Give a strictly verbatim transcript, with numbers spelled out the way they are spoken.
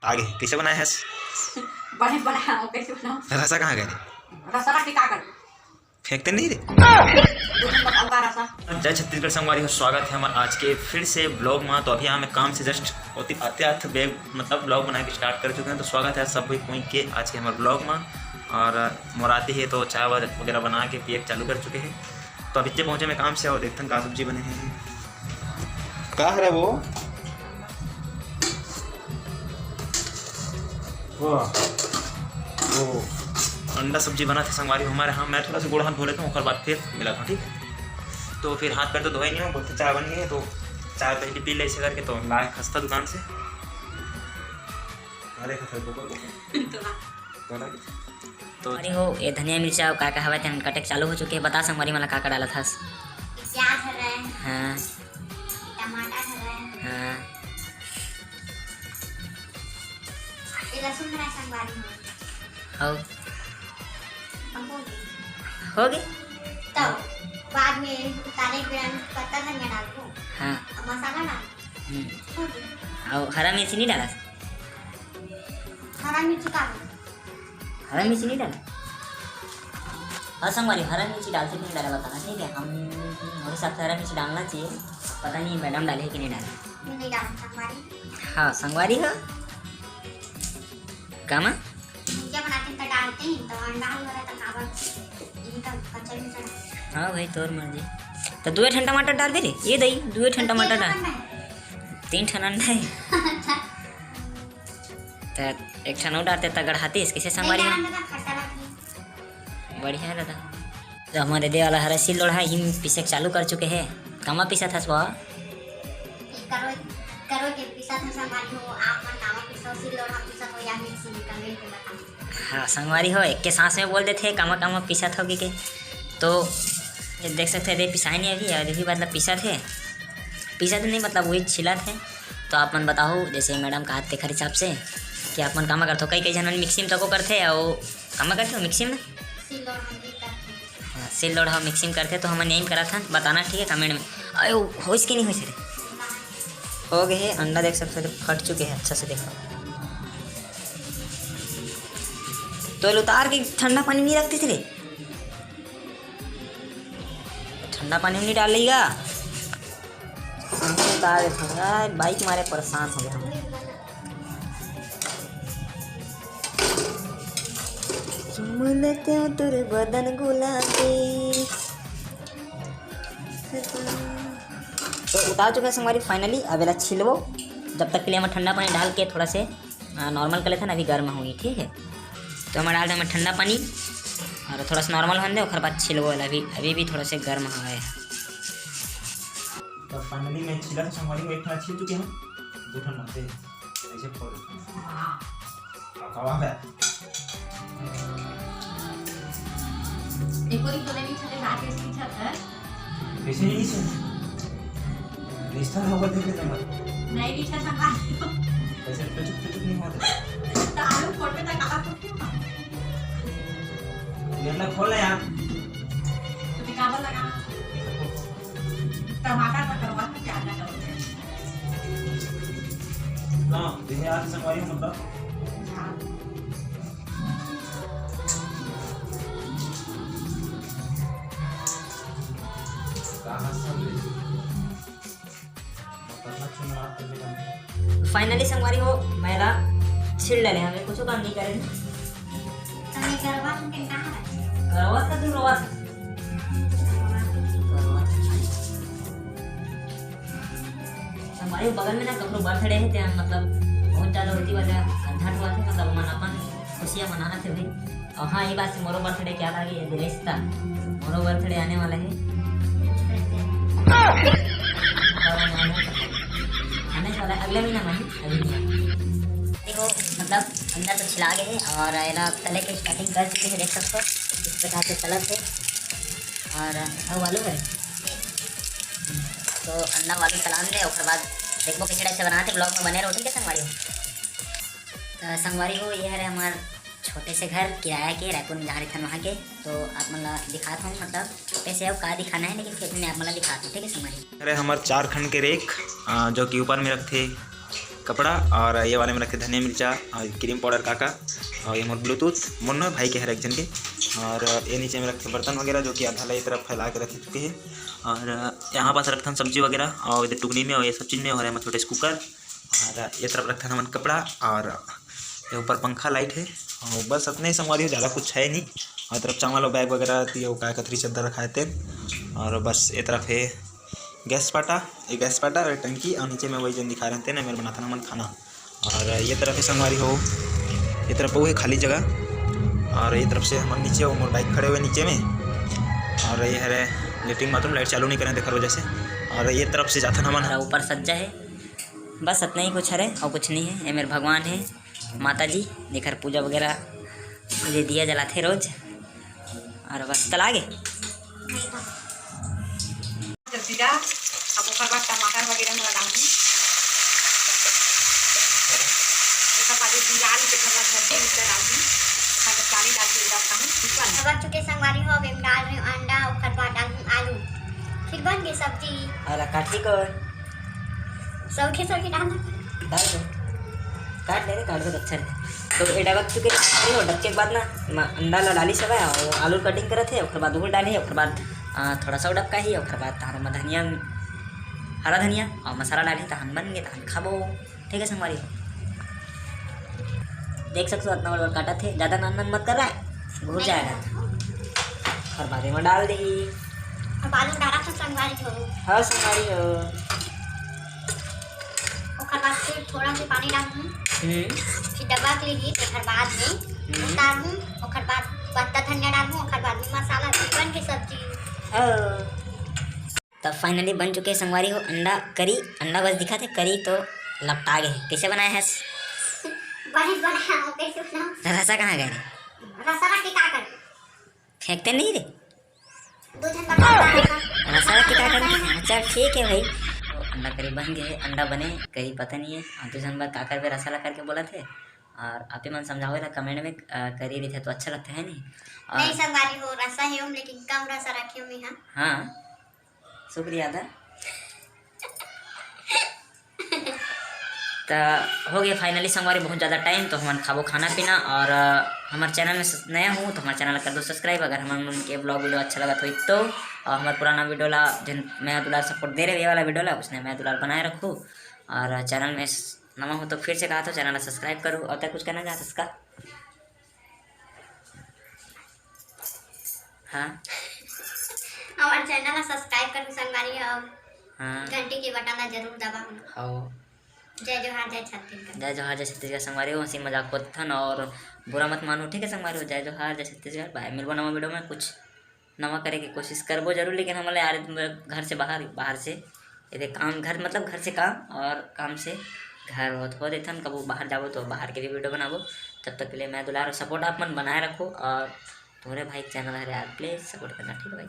आगे कैसे बनाए हस? बड़े बनाया हूँ, कैसे बनाऊँ? रसा कहाँ गए रे? रसा रख के का कर? फेंकते नहीं रे। दो दिन बताऊंगा रसा। जय छत्तीसगढ़ संगवारी हो, स्वागत है हमारे आज के फिर से ब्लॉग में। तो अभी हम काम से जस्ट होती आते आते बे- मतलब ब्लॉग बना के स्टार्ट कर चुके हैं। तो स्वागत है सब कोई के आज के हमारे ब्लॉग में। और मोर आते ही तो चाय वगैरह बना के पिए के चालू कर चुके हैं। तो अभी इतने पहुँचे मैं काम से और देखते हैं का सब्जी बने हैं। का हरे वो? वाह, वो अंडा सब्जी बना थे संगवारी हमारे। हाँ, मैं थोड़ा सा गोड़ हाथ धो लेता हूँ, ओकर बाद फिर मिला था, ठीक है? तो फिर हाथ पैर तो धोए नहीं हो, बोलते चाय बन गई है, तो चाय पहले पी ले ऐसे करके। तो लाए खस्ता दुकान से। अरे खस्ता को बोल। तो अरे हो, ये धनिया मिर्चा का का हवय, तेन कटे के चालू हो चुके हे। बता संगवारी, मला का का डालत हस? प्याज हवय, हाँ, टमाटर हवय, हाँ। ये लहसुन हवय संगवारी हो। हो, हम बोल दें। हो गए। तब बाद में उतारे के बेरा में पत्ता धनिया डालबो, हाँ। अब मसाला डालबो, हम्म। हो गया। और हरा मिर्ची नहीं डाला? हरा मिर्ची का? हरा मिर्ची नहीं डाला? हाँ संगवारी, हरा मिर्ची डालते कि नहीं डाला बताना, ठीक है? हम, मेरे हिसाब से हरा मिर्ची डालना चाहिए। पता नहीं मैडम डाले कि नहीं डाले। मैं नहीं डालूँ संगवारी। हाँ संगवारी हो, कामा? भुजिया बनाते हैं तो डालते हैं, तो अंडा हलवा रहता काबर, ये तो कच्चा भी चढ़ा। हाँ भाई, तोर मर्जी। तो दुए ठन टमाटर डाल दे रे, ये दई, दुए ठन टमाटर डाल। तीन ठन अंडा है। तो एक ठन और डालते, तगड़ हाथी, इसके से संगवारी हो। बढ़िया है दादा। तो हमारे दे वाला हरा सिल लोढ़ा ही पीसे के चालू कर चुके हैं। कामा पीसा था सुबह? करो, करो के पीसा था संगवारी हो, आप मन कामा पीसा, सिल लोढ़ा पीसा हो या मिक्सी में, कमेंट में बताओ। हाँ संगवारी हो, एक के सांस में बोल देते हैं कामा कामा पीसा था के। तो ये देख सकते हैं, दे पिसाए नहीं अभी, अभी मतलब पीसा थे, पीसा थे नहीं, मतलब वही छिला थे। तो आप मन बताओ, जैसे मैडम का हाथ देखा हिसाब से कि आप मन कामा करते हो, कई कई जन मिक्सी में तको करते हैं, वो कामा करते हो मिक्सी में? सिल लोढ़ा भी करते हैं। हाँ, सिल लोढ़ा मिक्सी में करते, तो हमन यही करा था, बताना ठीक है कमेंट में। अरे होइस कि नहीं होइस रे? हो गए है, अंडा देख सकते हो फट चुके हैं, अच्छा से देखो। तो उतार के ठंडा पानी नहीं रखते थे रे, ठंडा पानी नहीं डाल लेगा। उतार के ठंडा, बाइक मारे परेशान हो गए हम। चुमन क्यों तेरे बदन गुलाबी। तो उतार चुके हैं संगवारी फाइनली। अब एला छिलबो, जब तक के लिए हम ठंडा पानी डाल के थोड़ा से नॉर्मल कर लेते हैं ना, अभी गर्म होगी, ठीक है। तो हम डाल दें ठंडा पानी और थोड़ा सा नॉर्मल होने दे, ओकर बाद छिलबो एला। अभी अभी भी थोड़ा से गर्म हवे। तो फाइनली मैं छिला था संगवारी, एक ठंडा छिल चुके हैं, दो ठंडा से ऐसे फोड़। अब हवा है। एको दिन तो नहीं छले, रात के सीखा था। कैसे नहीं से? रिश्ता होगा देख लेते हैं। नहीं, रिश्ता संभाल। कैसे टुचुक टुचुक नहीं होता? तो आलू फोड़ में तक आलू फोड़ क्यों? ये ना खोल यार। तो निकाल लगा। टमाटर का करवा के प्याज का करवा। ना, देखिए आज संगवारी मतलब। हाँ। फाइनली संगवारी हो, मैं ला छिल डाले, हमें कुछ काम नहीं करे। तने गरबा सुन के कहाँ है? करवा का तू रोवा। संगवारी हो, बगल में ना ककरो बर्थडे है, ते मतलब बहुत ज्यादा होती वजह अंधा हुआ थे, मतलब मन अपन खुशियाँ मनाना थे भाई। और हाँ, ये बात से मोरो बर्थडे क्या था, ये दिनेश था, मोरो बर्थडे आने वाला है। आने वाला है अगले महीना में, अभी नहीं। देखो, मतलब अंडा तो छिला गए है और एला तले के स्टार्टिंग कर चुके हैं, देख सकते हो इस प्रकार से तलत है। और अब आलू है, तो अंडा आलू तलान दे, ओकर बाद देखबो कैसे टाइप से बनाते, ब्लॉग में बने रहो, ठीक है संगवारी हो। तो संगवारी हो, ये हरे हमार छोटे से घर किराया के रायपुर में जहाँ रहथन वहाँ के। तो आप मन ला दिखात हूँ, मतलब छोटे से अब का दिखाना है, लेकिन फिर मैं आप मन ला दिखात हूँ, ठीक है संगवारी। अरे हमार चार खंड के रेक, आ, जो कि ऊपर में रखथे कपड़ा, और ये वाले में रखे धनिया मिर्चा और क्रीम पाउडर काका, और ये मोर ब्लूटूथ मोर न भाई के हर एक जन के। और ये नीचे में रखे बर्तन वगैरह, जो कि आधा ला ये तरफ फैला के रख चुके हैं। और यहाँ पास रखथन सब्जी वगैरह, और इधर टुकनी में, और ये सब चीज में, और एमा छोटे से कुकर, और ये तरफ रखथन हमन कपड़ा, और ये ऊपर पंखा लाइट है। और बस अतने ही संगवारी हो, ज़्यादा कुछ है नहीं। और ये तरफ चावल और बैग वगैरह रखती है, वो का कथरी चद्दर रखा है तेन। और बस ये तरफ है गैस पाटा, ये गैस पाटा और टंकी, और नीचे में वही जन दिखा रहे थे ना, मेरे बनाथन हमन खाना। और ये तरफ है संगवारी हो, ये तरफ वो है खाली जगह, और ये तरफ से हमन नीचे, वो मोर बाइक खड़े हुए नीचे में, और ये हरे लेटरिन बाथरूम, लाइट चालू नहीं करें तेकर वजह से। और ये तरफ से जाथन हमन। और ऊपर सज्जा है, बस अतना ही कुछ हरे और कुछ नहीं है। ये मेरे भगवान है, माता जी, जेकर पूजा वगैरह, ये दिया जलाथे रोज। और बस तला आगे। जीरा, अब ओकर बाद टमाटर वगैरह में डालहूँ। ओकर बाद ये जीरा आलू के थोड़ा सा भून के डालहूँ। ओकर बाद पानी डाल के डालता हूँ। अब आ चुके संगवारी हो, अब एम डाल रही हूँ अंडा, ओकर बाद डालहूँ आलू। फिर बन गई सब्जी। और काठी को सौखे सौखे डालना। डाल दो, काट ले रे, काट दो, अच्छा है। तो ये डबक चुके, देखो, डबके के बाद ना, म-, अंडा ला डाली सब है, और आलू कटिंग करत है, ओकर बाद ओल डाली, ओकर बाद, आ, थोड़ा सा डबका ही, ओकर बाद तहान में धनिया, हरा धनिया और मसाला डाली, तहान बन गए, तहान खाबो। ठीक है संगवारी, देख सकते हो, इतना बड़ा काटा थे, ज़्यादा नान नान मत कर रहा है, घुट नहीं। जाएगा। और बाद में डाल दी। अब आलू डाला था संगवारी हो। हाँ संगवारी हो। ओकर बाद फिर थोड़ा सा पानी डालहूँ। हम्म। फिर डब्बा के लिए, ओकर बाद में हम्म। उतारहूँ, ओकर बाद पत्ता धनिया डालहूँ, ओकर बाद में मसाला, फिर बन के सब्जी। हाँ। तब finally बन चुके संगवारी हो अंडा करी। अंडा बस दिखा थे, करी तो लपटा गए। कैसे बनाए हस? बड़ी बनाया हो, कैसे बनाओ? रसा कहाँ गए रे? रसा रख के का कर? फेंकते नहीं रे। दो झन बता रहा था। रसा रख के का कर? हाँ, चल ठीक है भाई। अंडा करी बन गए, अंडा बने, करी पता नहीं है। और दो झन बा का करबे रसा ला करके बोला थे। और आप ही मन समझाओ ला comment में, अ, करी रहिथे तो अच्छा लगता है नहीं? और नहीं संगवारी हो, रसा ही हूँ, लेकिन कम रसा रखे हूँ मैं, हाँ। हाँ। शुक्रिया अदा। त हो गया finally संगवारी, बहुत ज़्यादा time, तो हमन खाबो खाना पीना। और, अ, हमारे channel में स-, नया हो तो हमारे channel ला कर दो subscribe, अगर हमन के vlog video अच्छा लगत होई तो। और हमारे पुराना video ला जिन मया दुलार support दे रहे, ये वाला video ला, उसने मया दुलार बनाए रखो। और channel में स-, नवा हो तो फिर से कहा तो channel ला subscribe करो। और तक कुछ कहना चाहत इसका? हाँ। हमारे channel ला subscribe करो संगवारी, और हाँ। घंटी के button ला जरूर दबाओ। हाँ। जय जोहार, जय छत्तीसगढ़। जय जोहार, जय छत्तीसगढ़ संगवारी हो, हंसी मजाक होत थन और बुरा मत मानो, ठीक है संगवारी हो। जय जोहार, जय छत्तीसगढ़, bye, मिलबो नवा video में कुछ नवा करे के कोशिश करबो जरूर, लेकिन हमन ला यार घर से बाहर, बाहर से ये दे काम, घर मतलब घर से काम और काम से घर होत हो देथन, कबो बाहर जाबो तो बाहर के भी video बनाबो। तब तक के लिए मया दुलार और support आप मन बनाए रखो और तुम्हारे भाई के channel हरे यार, please support करना, ठीक है भाई।